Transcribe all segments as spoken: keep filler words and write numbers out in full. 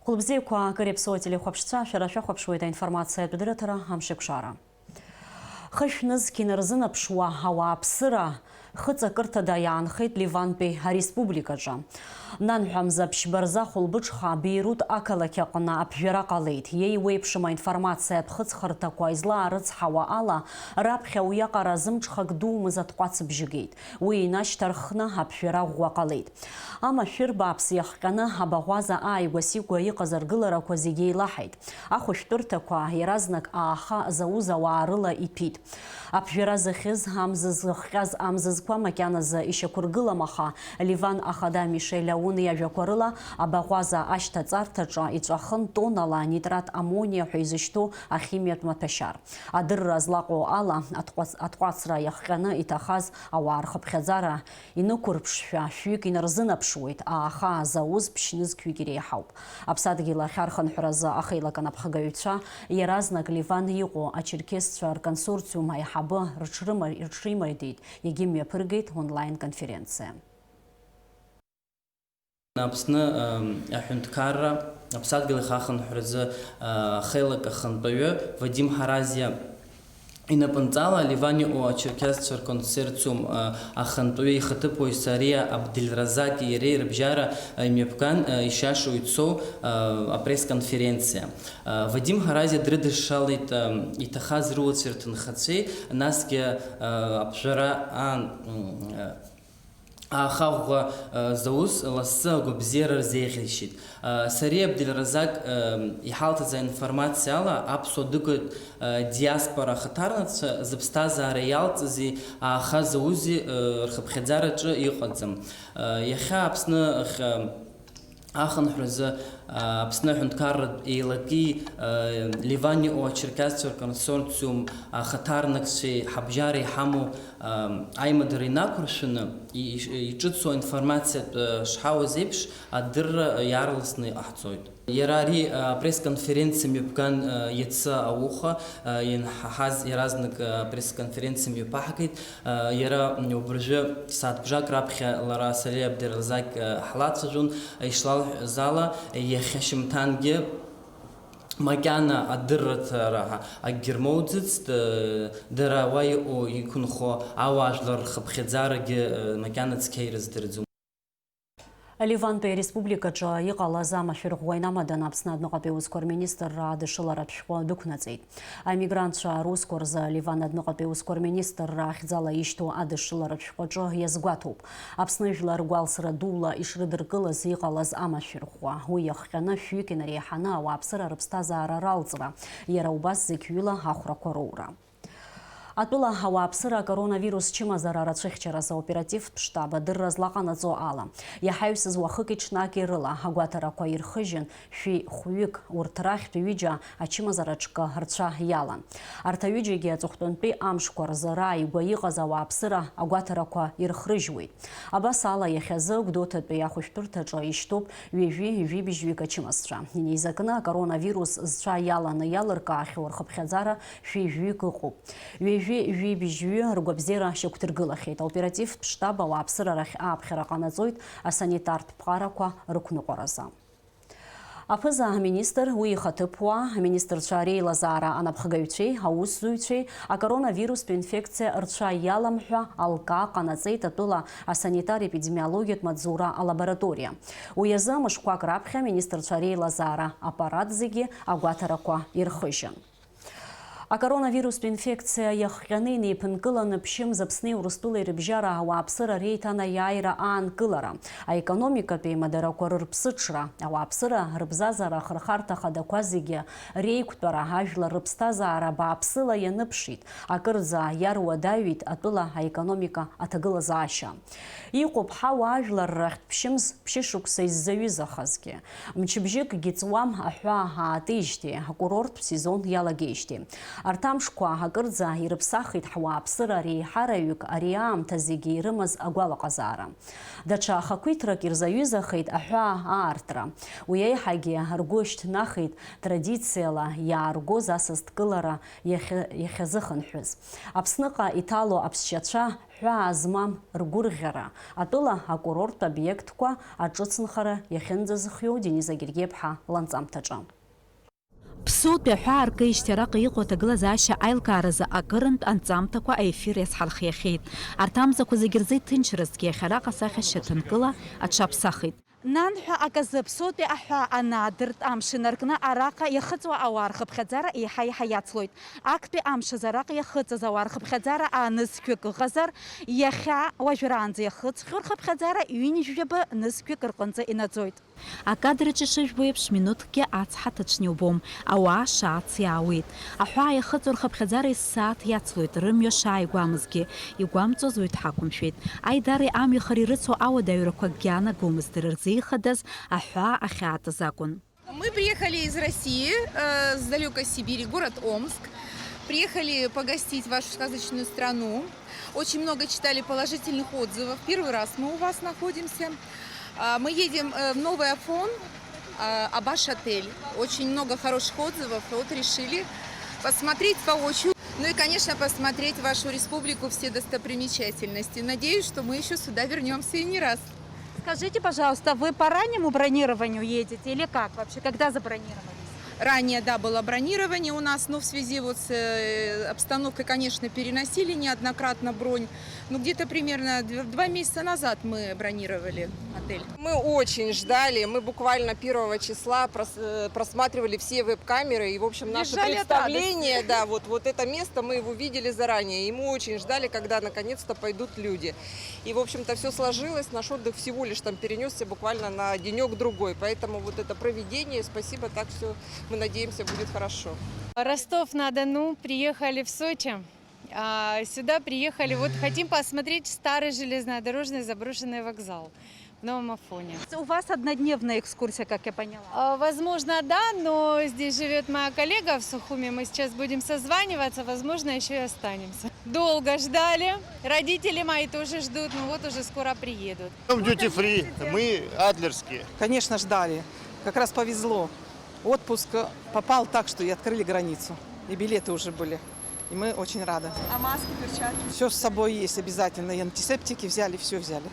Хәылбзиақәа, акыр иаԥсоу ателехәаԥшцәа, шәара шәахәаԥшуеит аинформациатә дырраҭара Амшеиқәшара. Хышә нызқь инарзынаԥшуа ауааԥсыра хыҵакырҭада иаанхеит Ливантәи ареспубликаҿы. Нанҳәа мза ԥшьба рзы ахәылбыҽха Бейрут ақалақь аҟны аԥжәара ҟалеит. Иеиуеиԥшым аинформациатә хыҵхырҭақәа излаарыцҳауа ала, раԥхьа уиаҟара зымҽхак думыз атҟәацыбжьы геит. Уи инашьҭарххны аԥжәара ӷәӷәа ҟалеит. Амашәыр бааԥс иахҟьаны абаӷәаза ааигәа-сигәа иҟаз аргыларақәа зегьы еилаҳаит. Ахәышәтәырҭақәа иаразнак ааха зауз ауаа рыла иҭәит. Аԥжәара зыхьыз, амзызы зыхҟьаз амзызқәа макьаназы ишьақәыргылам, аха Ливан ахада Мишель Аун иажәақәа рыла, абаӷәаза ашьҭаҵарҭаҿы иҵәахын тоннала нитрат аммониа ҳәа изышьҭоу ахимиатә маҭәашьар. Адырра злаҟоу ала, атҟәац-, атҟәацра иахҟьаны иҭахаз ауаа рхыԥхьаӡара инықәырԥшшәа, шәҩык инарзынаԥшуеит, ааха зауз ԥшь-нызқьҩык иреиҳауп. Аԥсадгьыл ахь архынҳәразы ахеилак анапхгаҩцәа иаразнак Ливан иҟоу ачерқьесцәа рконсорциум аиҳабы рыҽрыма-, рыҽримардеит, иагьымҩаԥыргеит онлайн-конференциа. Аԥсны, ам, аҳәынҭқарра, аԥсадгьыл ахь ахынҳәразы, а, ахеилак ахантәаҩы Вадим Ҳаразиа инапынҵала Ливан иҟоу ачерқьесцәа рконсорциум, а, ахантәаҩы ихаҭыԥуаҩ Сариа Абдельразаки иареи рыбжьара, а, имҩаԥган, а, ишиашоу ицоу, а, апресс-конференциа. А, Вадим Ҳаразиа дрыдышшалеит, а, иҭахаз рыуацәеи рҭынхацәеи, насгьы, а, аԥжәара аан, м, а, Ахаӷәӷәа, э, зауз лассы агәабзиара рзеиӷьеишьеит. Э, Сариа Абдельразак, э, иҳалҭаз аинформациала, аԥсуа дәықәтә, э, диаспора ахаҭарнакцәа зыԥсҭазаара иалҵызи ааха заузи, э, рхыԥхьаӡараҿы иҟаӡам. Э, иахьа Аԥсны ахь, э, ахынҳәразы, э, Аԥсны аҳәынҭқарратә еилаки, э, Ливан иҟоу ачерқьесцәа рконсорциум ахаҭарнакцәеи ҳабжьара иҳамоу Аимадара инақәыршәаны, и-, иш-, иҿыцу аинформациатә, э, шҳауаз еиԥш, адырра, э, иаарласны иҟаҳҵоит. Иара ари, э, апресс-конференциа мҩаԥган, э, иацы ауха, э, ианҳаҳаз иаразнак, э, апресс-конференциа мҩаԥаҳгеит. Э, иара, м, убыржәы сааҭ бжак раԥхьа лара Сариа Абдельразак, э, ҳлацәажәон, ишалҳәаз ала, иахьа шьымҭангьы Макьана адырраҭара акгьы рмоуӡацт, дара уа иҟоу, иқәынхо ауаажәлар рхыԥхьаӡарагьы макьана цқьа ирыздырӡом. Ливантәи ареспубликаҿы иҟалаз амашәыр ӷәӷәа инамаданы Аԥсны адәныҟатәи аусқәа рминистрра адышшыларатә шәҟәы дәықәнаҵеит. Амигрантцәа русқәа рзы Ливан адәныҟатәи аусқәа рминистрра ахьӡала ишьҭоу адышшыларатә шәҟәаҿы иазгәаҭоуп. Аԥсны жәлар гәалсра дула ишрыдыркылаз иҟалаз амашәыр ӷәӷәа. Уи иахҟьаны шәҩык инареиҳаны ауааԥсыра рыԥсҭазаара ралҵра, иара убас зықьҩыла ахәрақәа роура. Атәыла ауааԥсыра акоронавирус чымазара рацәыхьчаразы аоперативтә штаб адырра злаҟанаҵо ала, иаҳаҩсыз уахыки ҽнаки рыла агәаҭарақәа ирхыжьын, шәи хәҩык, урҭ рахьтә ҩыџьа ачымазара ҽкы рцәа иалан. Арҭ аҩыџьагьы аҵыхәтәантәи амшқәа рзы рааигәа иҟаз ауааԥсыра агәаҭарақәа ирхрыжьуеит. Абас ала, иахьазы Гәдоуҭатәи ахәышәтәырҭаҿы ишьҭоуп ҩажәи ҩажәи быжьҩык ачымазцәа. Инеизакны акоронавирус зцәа иаланы иалыркаахьоу рхыԥхьаӡара шәи жәаҩык ыҟоуп. Ҩажәи ҩажәи быжьҩы ргәабзиара шьақәдыргылахьеит. Аоперативтә штаб ауааԥсыра рахь ааԥхьара ҟанаҵоит асанитартә ԥҟарақәа рықәныҟәаразы. Аԥыза-министр, уи ихаҭыԥуаа, аминистрцәа реилазаара анапхгаҩцәеи аусзуҩцәеи акоронавирустә инфекциа рцәа иалам ҳәа алкаа ҟанаҵеит атәыла асанитар-епидемиологиатә маҵзура алабораториа. Уи азы мышқәак раԥхьа аминистрцәа реилазаара аппарат зегьы агәаҭарақәа ирхыжьын. Акоронавирустә инфекциа иахҟьаны инеиԥынкыланы ԥшьымз Аԥсни Урыстәылеи рыбжьара ауааԥсыра реиҭанаиааира аанкылара, аекономикатә еимадарақәа рырԥсыҽра, ауааԥсыра рыбзазара ахырхарҭа хадақәа зегьы реиқәтәара, ажәлар рыԥсҭазаара бааԥсыла ианыԥшит, акырӡа иаруадаҩит атәыла аекономика аҭагылазаашьа. Иҟоуп ҳауаажәлар рахьтә ԥшьымз ԥшьышықәса иззаҩызахазгьы. Мчыбжьыкгьы ҵуам аҳәаа аатижьҭеи, акурорттә сезон иалагеижьҭеи. Арҭ амшқәа акырӡа ирыԥсахит ҳуааԥсыра реиҳараҩык ари аамҭа зегьы ирымаз агәалаҟазаара. Даҽа хақәиҭрак ирзаҩызахеит аҳәаа аартра. Уи аиҳагьы ргәы шьҭнахит традициала иааргоз асасдкылара иахьа-, иахьазыхынҳәыз. Аԥсныҟа иҭало аԥсшьацәа ҳәаа змам ргәырӷьара, атәыла акурорттә обиектқәа аҿыцынхара иахьынӡазыхиоу Дениза Гергиаԥҳа ланҵамҭаҿы. Ԥсоутәи аҳәаа ркеижьҭеи араҟа иҟоу аҭагылазаашьа аилкааразы акырынтә анҵамҭақәа аефир иазҳархиахьеит. Арҭ амзақәа зегьы рзы иҭынчразҭгьы иахьа араҟа асахьа шьаҭанкыла аҽаԥсахит. Нанҳәа аказы ԥсоутәи аҳәаа анаадырт амш инаркны араҟа иахыҵуа ауаа рхыԥхьаӡара еиҳа-еиҳа иацлоит. Актәи амш азы араҟа иахыҵыз ауаа рхыԥхьаӡара аанызқьҩык ыҟазар, иахьа уажәраанӡа иахыҵхьоу рхыԥхьаӡара ҩынҩажәаба нызқьҩык рҟынӡа инаӡоит. Акадраҿы ишыжәбо еиԥш, минуҭкгьы ацҳа ҭаҽны иубом, ауаа шаац иаауеит. Аҳәаа иахыҵуа рхыԥхьаӡара есааҭ иацлоит, рымҩа шааигәамызгьы, игәамҵуаз уаҩ дҳақәымшәеит. Аидареи амҩахареи ирыцу ауадаҩрақәа акгьы аанагомызт, дара рзы ихадаз аҳәаа ахьаатыз акәын. Мы приехали из России, э, с далёкой Сибири, город Омск. Приехали погостить вашу сказочную страну. Очень много читали положительных отзывов. Первый раз мы у вас находимся. А, мы едем, э, в Новый Афон, а, Абаш отель. Очень много хороших отзывов. Вот решили посмотреть воочию. Ну и, конечно, посмотреть вашу республику, все достопримечательности. Надеюсь, что мы ещё сюда вернёмся и не раз. Скажите, пожалуйста, вы по раннему бронированию едете или как вообще? Когда забронировались? Ранее, да, было бронирование у нас, но в связи вот с, э, обстановкой, конечно, переносили неоднократно бронь. Ну, где-то примерно дв-, два месяца назад мы бронировали отель. Мы очень ждали, мы буквально первого числа прос-, э, просматривали все веб-камеры, и, в общем, наше представление, да, вот, вот это место, мы его видели заранее, и мы очень ждали, когда наконец-то пойдут люди. И, в общем-то, всё сложилось, наш отдых всего лишь там перенёсся буквально на денёк-другой, поэтому вот это провидение, спасибо, так всё, мы надеемся, будет хорошо. Ростов-на-Дону, приехали в Сочи. А, сюда приехали, вот хотим посмотреть старый железнодорожный заброшенный вокзал в Новом Афоне. У вас однодневная экскурсия, как я поняла. А, возможно, да, но здесь живёт моя коллега в Сухуми, мы сейчас будем созваниваться, возможно, ещё и останемся. Долго ждали, родители мои тоже ждут, ну вот уже скоро приедут. В duty free, мы адлерские. Конечно, ждали. Как раз повезло. Отпуск попал так, что и открыли границу. И билеты уже были. И мы очень рады. А маски, перчатки? Всё с собой есть обязательно. И антисептики взяли, всё взяли.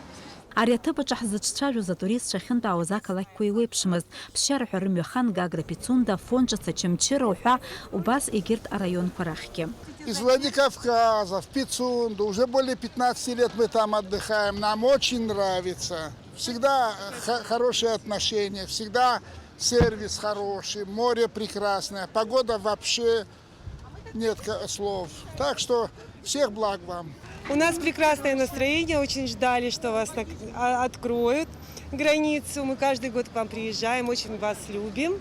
Ари аҭыԥ аҿы ҳзыҿцәажәоз атуристцәа ахьынтәаауаз ақалақьқәа еиуеиԥшмызт. Ԥсшьара ҳәа рымҩа хан, Гагра, Пицунда, Фон ҿыц, Очамчыра уҳәа убас егьырҭ араионқәа рахьгьы. Из Владикавказа в Пицунду уже более пятнадцати лет мы там отдыхаем. Нам очень нравится. Всегда хо-, хорошие отношения, всегда сервис хороший, море прекрасное, погода вообще нет ка-, слов. Так что всех благ вам. У нас прекрасное настроение, очень ждали, что вас так, а, откроют границу. Мы каждый год к вам приезжаем, очень вас любим.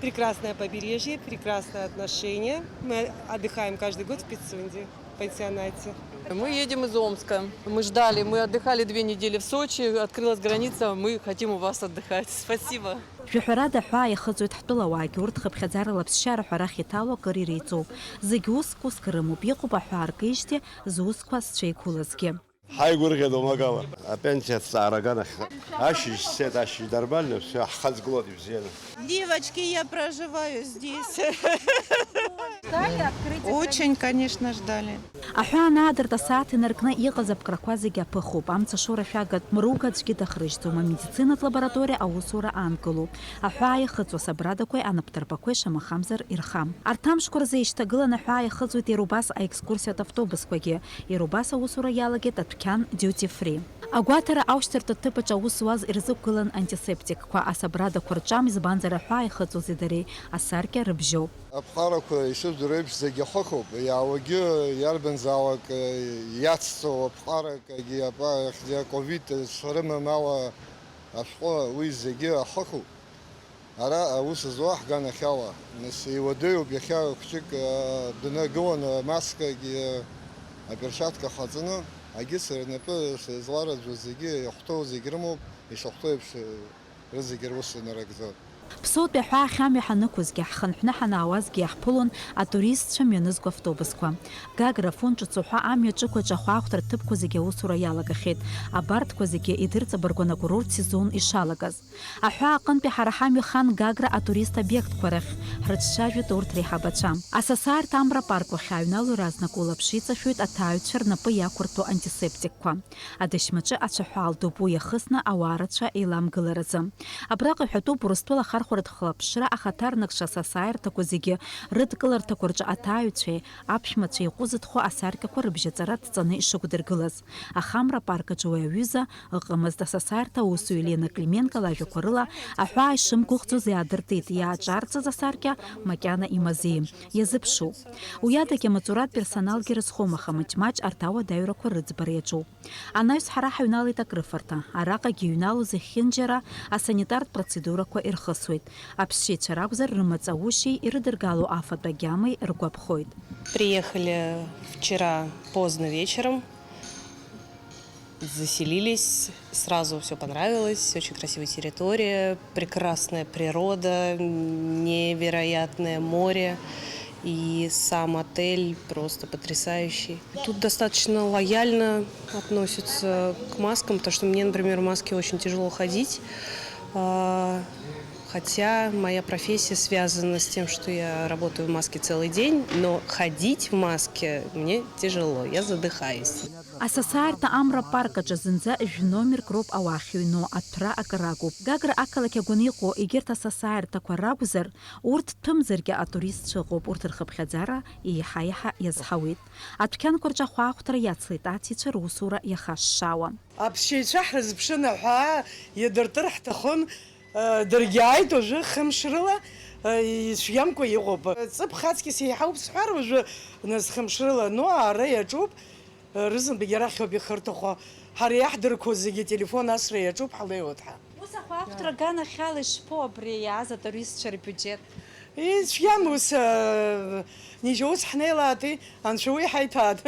Прекрасное побережье, прекрасное отношение. Мы отдыхаем каждый год в Пицунде, в пансионате. Мы едем из Омска. Мы ждали, мы отдыхали две недели в Сочи, открылась граница, мы хотим у вас отдыхать. Спасибо. Жәаҳәарада аҳәаа иахыҵуеит ҳтәылауаагьы, урҭ хыԥхьаӡарала аԥсшьара ҳәа арахь иҭало акыр иреиҵоуп. Зегь уск-уск рымоуп, иҟоуп аҳәаа ркижьҭеи зусқәа зҽеиқәылазгьы. Ҳаигәырӷьа думагала. Апенсиа аҭҵаара аганахь. Ашьыжь сцеит, ашьыжь нормально, всё, ҳхаҵгылоит ибзианы. Девочки, я проживаю здесь. Очень, конечно, ждали. Аҳәаа анаадырт асааҭ инаркны иҟаз аԥкрақәа зегьы аԥыхуп. Амца ашоура шәагатә мруга аӡәгьы дахрыжьӡом, амедицинатә лабораториа аусура аанкылоуп. Аҳәаа иахыҵуа асабрадақәеи анапҭарԥақәеи шамахамзар ирхам. Арҭ амшқәа рзы ишьҭагыланы аҳәаа иахыҵуеит иара убас аекскурсиатә автобусқәагьы. Иара убас аусура иалагеит адәқьан Duty Free. Агәаҭара аушьҭырҭа ҭыԥ аҿы аус зуаз ирзықәгылан антисептикқәа, асабрадақәа рҿам, избанзар аҳәаа ихыҵуази дареи асаркьа рыбжьоуп. Аԥҟарақәа ишыжәдыруа еиԥш зегьы ахыхуп, иаауагьы иарбанзаалак иацҵоу аԥҟарак, егьи апа-, иахьа ковид шрымам ала ашәҟәы, уи зегьы ахыхуп. Ара аус зуа ҳганахьала, нас, иуадаҩуп, иахьа хәҷык, а, днагыланы амаскагьы, а, аперчатка хаҵаны, агьыс рнапы злараӡәу зегьы иахәҭоу зегь рымоуп, ишахәҭоу еиԥш, рызегь рус инарыгӡоит. Ԥсоутәи аҳәаа ахьамҩа ҳанықәызгьы, ҳхынҳәны ҳанаауазгьы иаҳԥылон атуристцәа мҩанызго автобусқәа. Гагра Афон ҿыц уҳәа амҩа ҿықәаҿ ахәаахәҭра ҭыԥқәа зегьы аусура иалагахьеит, абарҭқәа зегьы идырҵабыргуан акурорт сезон ишалагаз. Аҳәаа аҟынтәи ҳара ҳамҩа хан Гагра атурист обиектқәа рахь, ҳрыҿцәажәеит урҭ реиҳабацәа. Асасааирҭа Амра апарк уахь иааҩналои разнак улаԥш иҵашәоит аҭааҩцәа рнапы иақәыртәоу антисептикқәа. Адашьмаҿы ацәаҳәа алдуп, уи иахысны ауаа рацәа еиламгыларазы. Абраҟа иҳәатәуп Урыстәыла ахархәаратә хылаԥшра ахаҭарнакцәа асасааирҭақәа зегьы рыдкыларҭақәа рҿы аҭааҩцәеи аԥшәмацәеи иҟәызыҭхо асаркьақәа рыбжьаҵара дҵаны ишықәдыргылаз. Аха Амра апарк аҿы уи аҩыза ыҟамызт. Асасааирҭа аусзуҩы Елена Клименко лажәақәа рыла аҳәаа ишымгәыӷӡоз иаадыртит, иааҿарҵаз асаркьа макьана имазеим, иазыԥшуп. Уи адагьы амаҵуратә персоналгьы рызхом, аха маҷ-маҷ арҭ ауадаҩрақәа рыӡбара иаҿуп. Анаҩс ҳара ҳаҩналеит акрыфарҭа. Араҟагьы иҩналоз зехьынџьара асанитартә процедурақәа ирхысуеит. Аԥсшьаҩцәа ракәзар, рымаҵ аушьеи ирыдыргало афатә агьамеи ргәаԥхоит. Приехали вчера поздно вечером, заселились, сразу всё понравилось, очень красивая территория, прекрасная природа, невероятное море, и сам отель просто потрясающий. Тут достаточно лояльно относятся к маскам, потому что мне, например, в маске очень тяжело ходить. А, хотя моя профессия связана с тем, что я работаю в маске целый день, но ходить в маске мне тяжело, я задыхаюсь. Асасааирҭа Амра апарк аҿы зынӡа жәномерк роуп ауаа ахьыҩноу, аҭәра акыр агуп. Гагра ақалақь агәаны иҟоу егьырҭ асасааирҭақәа ракәзар, урҭ ҭәымзаргьы атуристцәа ыҟоуп, урҭ рхыԥхьаӡара еиҳа-еиҳа иазҳауеит. Адәқьанқәа рҿы ахәаахәҭра иацлеит аҭиҩцәа русура иахашшаауа. Аԥсшьаҩцәа ҳрызԥшын, аҳәаа иадыртыр ҳҭахын, э, даргьы ааит уажәы хымш рыла, э, ицәгьамкәа иҟоуп. Ҵыԥх аҵкьыс еиҳауп сҳәар уажәы, нас хымш рыла, но ара иаҿуп, э, рызынтәыгьы арахь ауп ихырҭахо. Ҳара иаҳдырқәоу зегьы ателефон асра иаҿуп, ҳлеиуеит ҳа. Ус ахәаахәҭра аганахьала ишԥоу абри иааз атуристцәа рбиуџьет? Ицәгьам ус, э, нижьа ус ҳнеилаатәи, анцәа уи ҳаиҭааит.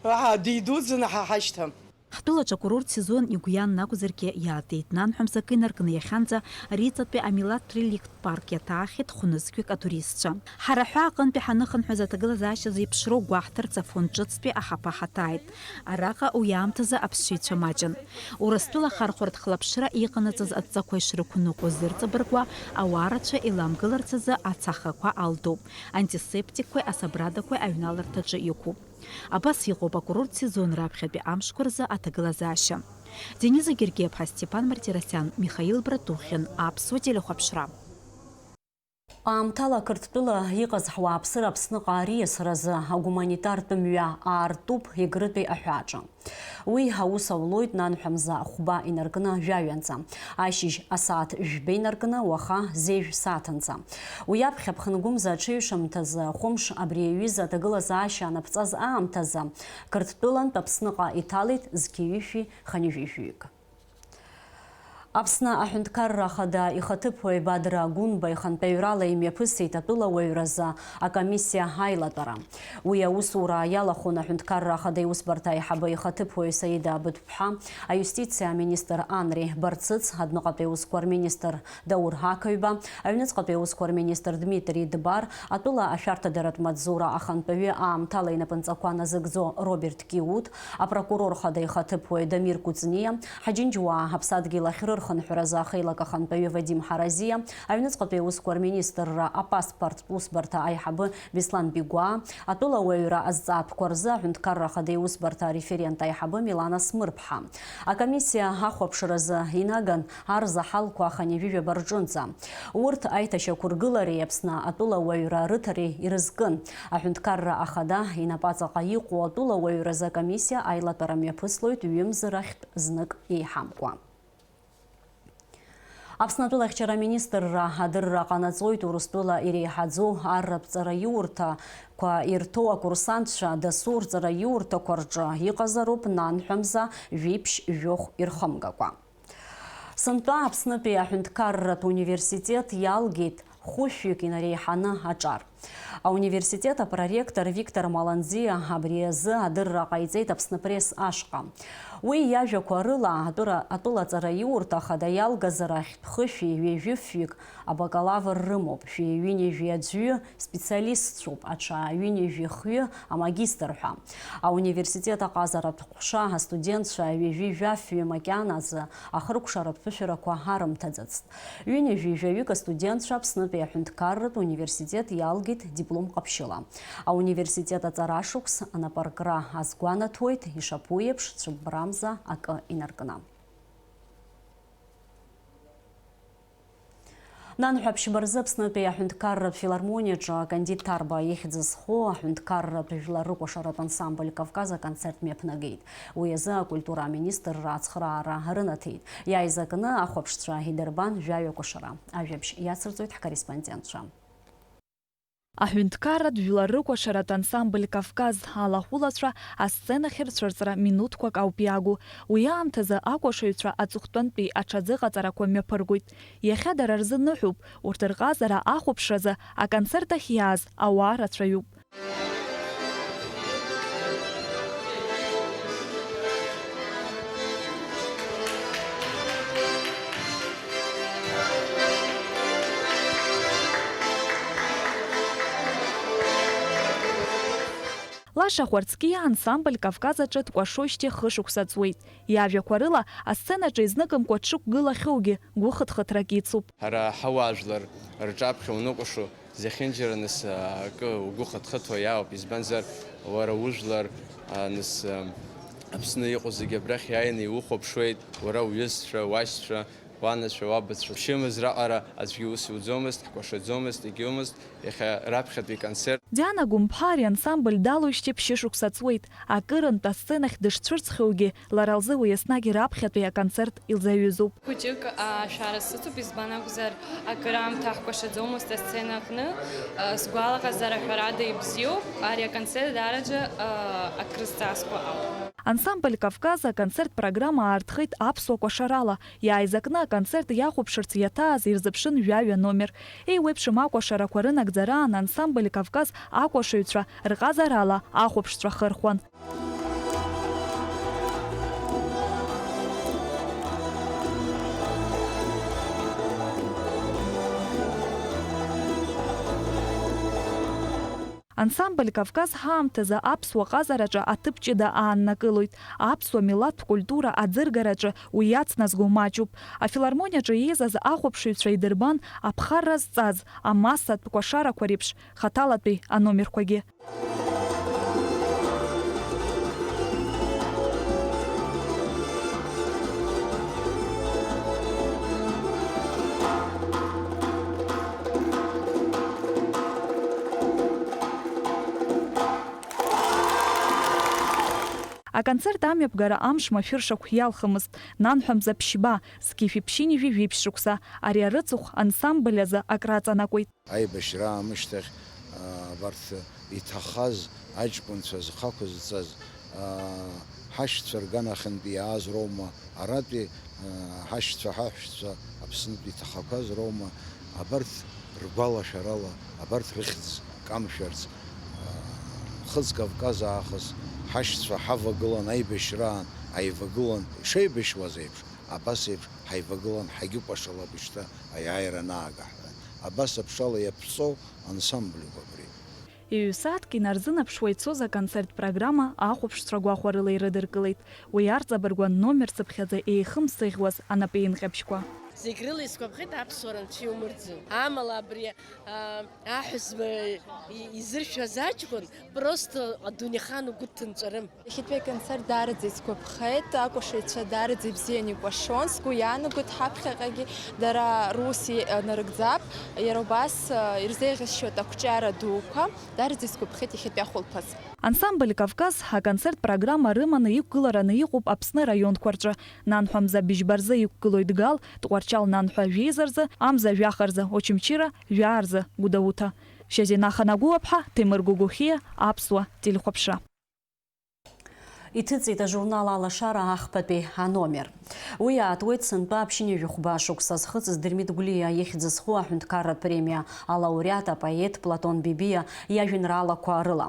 Аҳа, дидуӡӡаны ҳа ҳашьҭам. Ҳтәылаҿы акурорт сезон игәы ианын акәзаргьы, иаатит. Нанҳәа мзакы инаркны иахьанӡа Риҵатәи амилаҭтә реликтә парк иаҭаахьеит хәнызқьҩык атуристцәа. Ҳара аҳәаа аҟынтәи ҳаныхынҳәыз аҭагылазаашьа зеиԥшроу гәаҳҭарц Афон ҿыцтәи аҳаԥы ҳаҭааит. Араҟа уи аамҭазы аԥсшьаҩцәа маҷын. Урыстәыла ахархәаратә хылаԥшра иҟанаҵаз адҵақәа ишрықәныҟәоз зырҵабыргуа ауаа рацәа еиламгыларц азы ацахақәа алдуп, антисептикқәеи асабрадақәеи аҩналарҭаҿы иқәуп. Абас иҟоуп акурорт сезон раԥхьатәи амшқәа рзы аҭагылазаашьа. Дениза Гергиаԥҳа, Степан Мартиросиан, Михаил Братухин, Аԥсуа телехәаԥшра. Аамҭала Қырҭтәыла иҟаз ҳуааԥсыра Аԥсныҟа ариасразы агуманитартә мҩа аартуп Егрытәи аҳәааҿы. Уи аус аулоит нанҳәамза хәба инаркны жәаҩанӡа, ашьыжь асааҭ жәба инаркны уаха зежә сааҭынӡа. Уи аԥхьа Ԥхынгәымза аҽеиҩшамҭазы хәымш абри аҩыза аҭагылазаашьа анаԥҵаз аамҭазы Қырҭтәылантә Аԥсныҟа иҭалеит зқьи ҩышәи хынҩажәи жәаҩык. Аԥсны аҳәынҭқарра ахада ихаҭыԥуаҩ Бадра Гәынба ихантәаҩрала имҩаԥысит атәылауаҩразы акомиссиа аилатәара. Уи аусура иалахәын аҳәынҭқарра ахада иусбарҭа аиҳабы ихаҭыԥуаҩ Саида Абыҭ ԥҳа, аиустициа аминистр Анри Барцыц, адәныҟатәи аусқәа рминистр Даур Ақаҩба, аҩныҵҟатәи аусқәа рминистр Дмитри Дбар, атәыла ашәарҭадаратә маҵзура ахантәаҩы аамҭала инапынҵақәа назыгӡо Роберт Киут, апрокурор хада ихаҭыԥуаҩ Дамир Кәыҵниа, Ҳаџьынџьуаа аԥсадгьыл ахьрырхынҳәразы ахеилак ахантәаҩы Вадим Ҳаразиа, аҩныҵҟатәи аусқәа рминистрра апаспорттә усбарҭа аиҳабы Беслан Бигәаа, атәылауаҩра азҵаатәқәа рзы аҳәынҭқарра ахада иусбарҭа ареферент аиҳабы Милана Смырԥҳа. Акомиссиа ахәаԥшразы инаган арзаҳалқәа хынҩажәижәаба рҿынӡа. Урҭ аиҭашьақәыргылареи Аԥсны атәылауаҩра рыҭареи ирызкын. Аҳәынҭқарра ахада инапаҵаҟа иҟоу атәылауаҩразы акомиссиа аилатәара мҩаԥыслоит ҩымз рахьтә знык еиҳамкәа. Аԥсны атәылахьчара аминистрра адырра ҟанаҵоит Урыстәыла иреиҳаӡоу арратә ҵараиурҭақәа ирҭоу акурсантцәа дасу рҵараиурҭақәа рҿы иҟазароуп нанҳәамза жәиԥшь жәохә ирхымгакәа. Сынтәа Аԥснытәи аҳәынҭқарратә университет иалгеит хәышәҩык инареиҳаны аҿар. Ауниверситет апроректор Виктор Маланӡиа абри азы адырра ҟаиҵеит Аԥсны Пресс ашҟа. Уи иажәақәа рыла, атәыра-, атәылаҵара иурҭ ахада иалгаз арахьтә хышәи ҩажәи фҩык абакалавр рымоуп, шәи ҩынҩажәи аӡәҩы специалистцәоуп, аҽа ҩынҩажәи хҩы амагистр ҳәа. Ауниверситет аҟазаратә ҟәша астудентцәа ҩажәи жәафҩы макьаназы ахыркәшаратә ԥышәарақәа арымҭаӡацт. Ҩынҩажәи жәаҩык астудентцәа Аԥснытәи аҳәынҭқарратә университет иалгеит диплом ҟаԥшьыла. Ауниверситет аҵарашықәс анапаркра азгәанаҭоит, ишаԥу еиԥш, цәыббрамза акы инаркны. Нанҳәа ԥшьба рзы Аԥснытәи аҳәынҭқарратә филармониаҿы Кандид Ҭарба ихьӡ зху аҳәынҭқарратә жәлар рыкәашаратә ансамбль Кавказ аконцерт мҩаԥнагеит. Уи азы акультура аминистрра ацхыраара рынаҭеит. Иааизакны ахәаԥшцәа идырбан жәаҩа кәашара. Ажәабжь иацырҵоит ҳкорреспондентцәа. Аҳәынҭқарратә жәлар рыкәашаратә ансамбль Кавказ алахәылацәа асценахь рцәырҵра минуҭқәак ауп иагу. Уи аамҭазы акәашаҩцәа аҵыхәтәантәи аҽазыҟаҵарақәа мҩаԥыргоит. Иахьа дара рзы ныҳәоуп, урҭ рҟазара ахәаԥшразы аконцерт ахь иааз ауаа рацәаҩуп. Лаша Хәарцкиа ансамбль Кавказ аҿы дкәашоижьҭеи хышықәса ҵуеит. Иажәақәа рыла, асценаҿы изныкымкәа дшықәгылахьоугьы гәыхыҭхыҭрак ицуп. Ҳара ҳауаажәлар рҿаԥхьа уныкәашо, зехьынџьара нас, а, акы угәы хыҭхыҭуа иаауп, избанзар, уара ужәлар, а, нас, а, Аԥсны иҟоу зегьы абрахь иааины иухәаԥшуеит, уара уҩызцәа, уашьцәа, уанацәа, уабацәа. Ԥшьымз раҟара аӡәгьы ус иуӡомызт, ҳкәашаӡомызт, егьиумызт, иахьа раԥхьатәи концерт. Диана Гәымԥҳа ари ансамбль далоижьҭеи ԥшьышықәса ҵуеит. Акырынтә асценахь дышцәырҵхьоугьы, лара лзы уи еснагь раԥхьатәи аконцерт илзаҩызоуп. Хәыҷык, а, шәара сыцуп, избан акәзар, акыраамҭа ҳкәашаӡомызт асцена аҟны. А, сгәалаҟазаара ҳәарада ибзиоуп, ари аконцерт даараӡа, а, акрызҵазкуа ауп. Ансамбль Кавказ аконцерт программа аарҭхеит аԥсуа кәашарала. Иааизакны аконцерт иахәаԥшырц иаҭааз ирзыԥшын жәаҩа номер. Еиуеиԥшым акәашарақәа рынагӡараан ансамбль Кавказ акәашаҩцәа рҟазарала ахәаԥшцәа хырхуан. Ансамбль Кавказ ҳаамҭазы аԥсуа ҟазараҿы аҭыԥ ҷыда ааннакылоит. Аԥсуа милаҭтә культура аӡыргараҿы уи иацназго маҷуп. Афилармониаҿы еизаз ахәаԥшыҩцәа идырбан аԥхарра зҵаз, амассатә кәашарақәа реиԥш, хаҭалатәи аномерқәагьы. Аконцерт амҩаԥгара амш машәыршақә иалхымызт, нанҳәа мза ԥшьба, зқьи жәшәи ԥшьынҩажәи жәиԥшь шықәса, ари арыцыхә ансамбль азы акраҵанакуеит. Аибашьра аамышьҭахь, аа, абарҭ иҭахаз аҷкәынцәа зхы ақәызҵаз, аа, ҳашьцәа рганахьынтә иааз роума, аратәи, аа, ҳашьцәа, ҳаҳәшьцәа Аԥснытә иҭахақәаз роума, абарҭ ргәалашәарала, абарҭ рыхьӡ камшәарц, аа, Хыҵ Кавказ аахыс ҳашьцәа ҳавагылан аибашьраан, аивагылан, ишеибашьуаз еиԥш, абас еиԥш ҳаивагылан ҳагьыкәашалап шьҭа аиааира анаага ҳәа. Абас аԥшала иаԥҵоу ансамбльуп абри. Ҩ-сааҭк инарзынаԥшуа ицоз аконцерт программа ахәаԥшцәа гәахәарыла ирыдыркылеит. Уи арҵабыргуан номер цыԥхьаӡа еихымсыӷьуаз анапеинҟьабжьқәа. Зегь рыла исгәаԥхеит, аԥсуара анцәа иумырӡын. Амала абри, а, аҳәызба и-, изыршәаз аҷкәын просто адунеихаан угәы дҭынҵәарым. Иахьатәи аконцерт даараӡа исгәаԥхеит, акәашаҩцәа даараӡа ибзианы икәашон, сгәы иаанагоит ҳаԥхьаҟагьы дара рус и-, нарыгӡап, иара убас, а, ирзеиӷьасшьоит ақәҿиара дуқәа, даараӡа исгәаԥхеит иахьатәи ахәылԥаз. Ансамбль Кавказ аконцерт программа рыманы иқәгылараны иҟоуп Аԥсны араионқәа рҿы. Нанҳәа мза быжьба рзы иқәгылоит Гал, Тҟәарчал нанҳәа жәеиза рзы, амза жәаха рзы Очамчыра, жәаа рзы Гәдоуҭа. Шьазина Ханагәыуаԥҳа, Ҭемыр Гогохиа, Аԥсуа телехәаԥшра. Иҭыҵит ажурнал Алашара ахԥатәи аномер. Уи аатуеит сынтәа ԥшьынҩажәи хәба шықәса зхыҵыз Дырмит Гәлиа ихьӡ зху аҳәынҭқарратә премиа алауреат апоет Платон Бебиа иажәеинраалақәа рыла.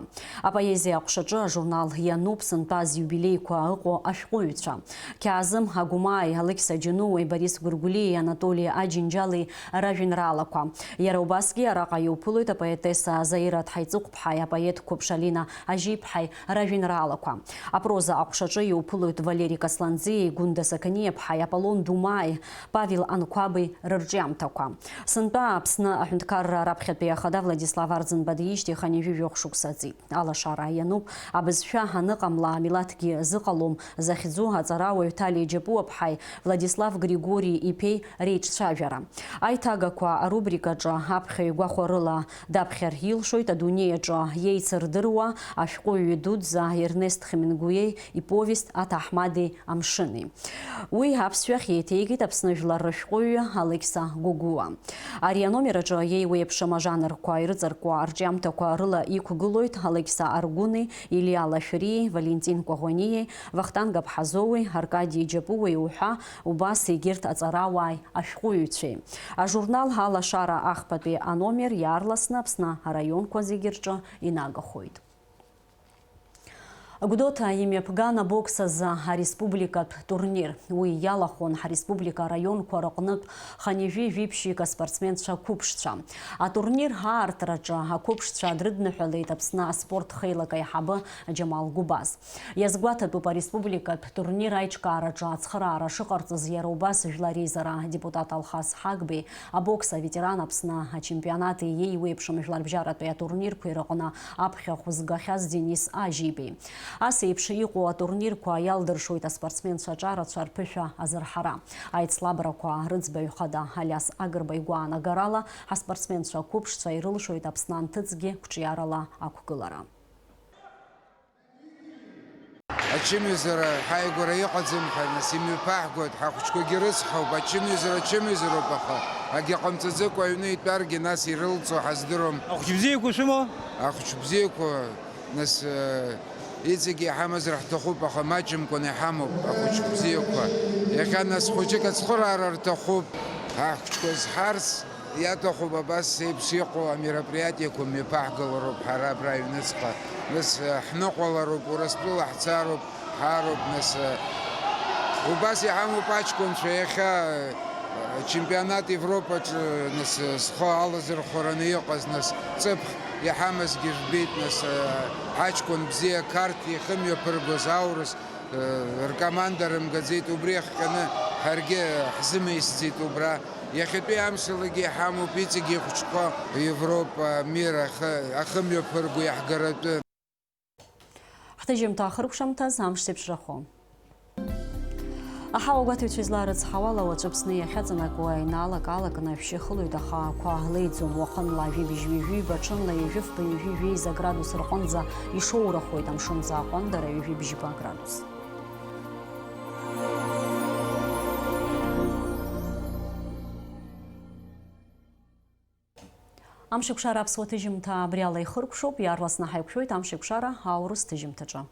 Апоезиа аҟәшаҿы ажурнал иануп сынтәа зиубилеиқәа ыҟоу ашәҟәыҩҩцәа. Қьаазым Агәмааи, Алықьса Џьануи, Борис Гәыргәлиеи, Анатоли Аџьынџьали ражәеинраалақәа. Иара убасгьы араҟа иуԥылоит апоетесса Заира Ҭҳаиҵыхәԥҳаи апоет Қәыԥш Алина Ажьиԥҳаи ражәеинраалақәа. Апроза аҟәшаҿы иуԥылоит Валери Касланӡиеи Гәында Сақаниаԥҳаи Аполлон Думааи Павел Анқәаби рырҿиамҭақәа. Сынтәа Аԥсны аҳәынҭқарра раԥхьатәи ахада Владислав Арӡынба диижьҭеи хынҩажәи жәохә шықәса ҵит. Алашара иануп, абызшәа аныҟамла, амилаҭгьы зыҟалом захьӡу аҵарауаҩ Ҭалиа Џьапуаԥҳаи Владислав Григори иԥеи реиҿцәажәара. Аиҭагақәа арубрикаҿы аԥхьаҩ гәахәарыла даԥхьар илшоит адунеи аҿы иеицырдыруа ашәҟәыҩҩы дуӡӡа Ернест Хемингуеи иповест Аҭаҳмадеи амшыни. Уи аԥсшәахь еиҭеигеит Аԥсны жәлар рышәҟәыҩҩы Алықьса Гогәуа. Ари аномер аҿы еиуеиԥшым ажанрқәа ирыҵаркуа арҿиамҭақәа рыла иқәгылоит Алықьса Аргәыни, Илиа Лашәриеи, Валентин Кәаӷәаниеи, Вахтанг Аԥҳазоуи, Аркади Џьапуеи уҳәа, убас егьырҭ аҵарауааи ашәҟәыҩҩцәеи. Ажурнал Алашара ахԥатәи аномер иаарласны Аԥсны араионқәа зегьы рҿы инагахоит. Гәдоуҭа имҩаԥган абокс азы ареспубликатә турнир. Уи иалахәын ҳареспублика араионқәа рыҟнытә хынҩажәи жәибжьык аспортсменцәа қәыԥшцәа. Атурнир аартраҿы ақәыԥшцәа дрыдныҳәалеит Аԥсны аспорт хеилак аиҳабы Џьамал Гәыбаз. Иазгәаҭатәуп ареспубликатә турнир аиҿкаараҿы ацхыраара шыҟарҵаз иара убас Жәлар Реизара адепутат Алхас Ҳагбеи, абокс аветеран Аԥсны ачемпионати иеиуеиԥшым жәларбжьаратәи атурнирқәеи рыҟны аԥхьахә згахьаз Денис Ажьибеи. Ас еиԥш иҟоу атурнирқәа иалдыршоит аспортсменцәа аҿарацәа рԥышәа азырҳара. Аицлабрақәа рыӡбаҩ хада Алиас Агрба игәаанагарала, ҳаспортсменцәа қәыԥшцәа ирылшоит Аԥсны анҭыҵгьы қәҿиарала ақәгылара. Ачымҩазара ҳаигәара иҟаӡам ҳәа, нас, имҩаԥаҳгоит, ҳахәыҷқәагьы рыцҳауп, ачымҩазара ачымҩазароуп, аха акгьы ҟамҵаӡакәа аҩны итәаргьы, нас, ирылҵуа ҳаздыруам. Ахәыҷ бзиақәа шәымоу? Ахәыҷ бзиақәа, нас, э, иҵегьы иҳамазар ҳҭахуп, аха маҷымкәаны иҳамоуп ахәыҷ бзиақәа. Иахьа, нас, хәыҷык ацхыраара рҭахуп, ҳахәыҷқәа зҳарс. Иаҭахуп абас еиԥш иҟоу амероприатиақәа мҩаԥаҳгалароуп ҳара абра аҩныҵҟа. Нас, э, ҳныҟәалароуп, Урыстәыла ҳцароуп, ҳаароуп, нас, э, убас иҳамоуп аҷкәынцәа иахьа, э, чемпионат Европаҿы, нас, э, зхы алазырхәараны иҟаз, нас, ҵыԥх иҳамазгьы жәбеит, нас, э, ҳаҷкәын бзиа Қарҭ ихымҩаԥыргоз аурыс, ркоманда рымгаӡеит, убри иахҟьаны ҳаргьы ҳзымеисӡеит убра. Иахьатәи амшалагьы иҳамоуп иҵегьы ихәыҷқәа Европа, мир ахы, ахымҩаԥырго иаҳгаратәы. Ҳҭыжьымҭа ахыркәшамҭаз амш зеиԥшрахо. Аҳауа гәаҭаҩцәа излаарыцҳауала, уаҵәы Аԥсны иахьаҵанакуа инаалак-аалакны ашәшьы хылоит, аха ақәа леиӡом. Уахынла жәибжь ҩажәи ҩба, ҽынла ҩажәи фба, ҩажәи жәеиза градус рҟынӡа ишоурахоит, амшын аҟәандара ҩажәи бжьба градус. Амшеикәшара аԥсуа ҭыжьымҭа абри ала ихыркәшоуп, иаарласны ҳаиқәшәоит Амшеикәшара аурыс ҭыжьымҭаҿы.